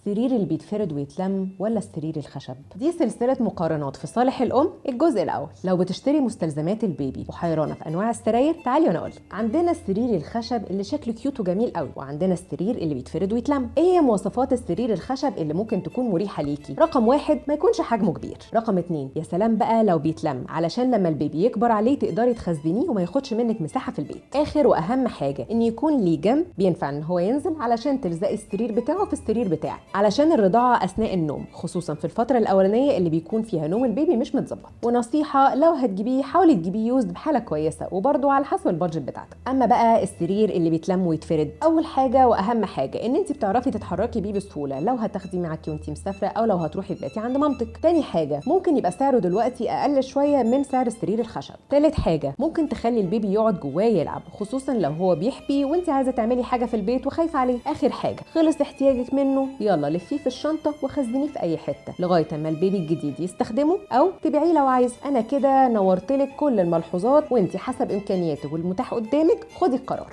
السرير اللي بيتفرد ويتلم ولا السرير الخشب؟ دي سلسلة مقارنات في صالح الأم. الجزء الأول، لو بتشتري مستلزمات البيبي وحيرانة في أنواع السراير تعالي وأنا أقولك. عندنا السرير الخشب اللي شكله cute وجميل قوي، وعندنا السرير اللي بيتفرد ويتلم. ايه هي مواصفات السرير الخشب اللي ممكن تكون مريحة ليكي؟ رقم 1، ما يكونش حجمه كبير. رقم 2، يا سلام بقى لو بيتلم، علشان لما البيبي يكبر عليه تقدري تخزنيه وما ياخدش منك مساحة في البيت. آخر وأهم حاجة إن يكون ليه جنب بينفع إن هو ينزل علشان تلزقي السرير بتاعه في السرير بتاعك، علشان الرضاعة أثناء النوم، خصوصا في الفترة الأولانية اللي بيكون فيها نوم البيبي مش متظبط. ونصيحة، لو هتجيبيه حاولي تجيبيه used بحالة كويسة، وبرده على حسب ال budget بتاعتك. أما بقى السرير اللي بيتلم ويتفرد، أول حاجة وأهم حاجة إن أنت بتعرفي تتحركي بيه بسهولة لو هتاخديه معاكي وأنت مسافرة، أو لو هتروحي تباتي عند مامتك. تاني حاجة، ممكن يبقى سعره دلوقتي أقل شوية من سعر السرير الخشب. تالت حاجة، ممكن تخلي البيبي يقعد جواه يلعب، خصوصا لو هو بيحبي وانت عايزة تعملي حاجة في البيت وخايفة عليه. آخر حاجة، خلص احتياجك منه يلا لفيه في الشنطة وخزنيه في أي حتة لغاية ما البيبي الجديد يستخدمه أو تبيعيه لو عايز. أنا كده نورتلك كل الملحوظات، وانت حسب إمكانياتك والمتاح قدامك خدي القرار.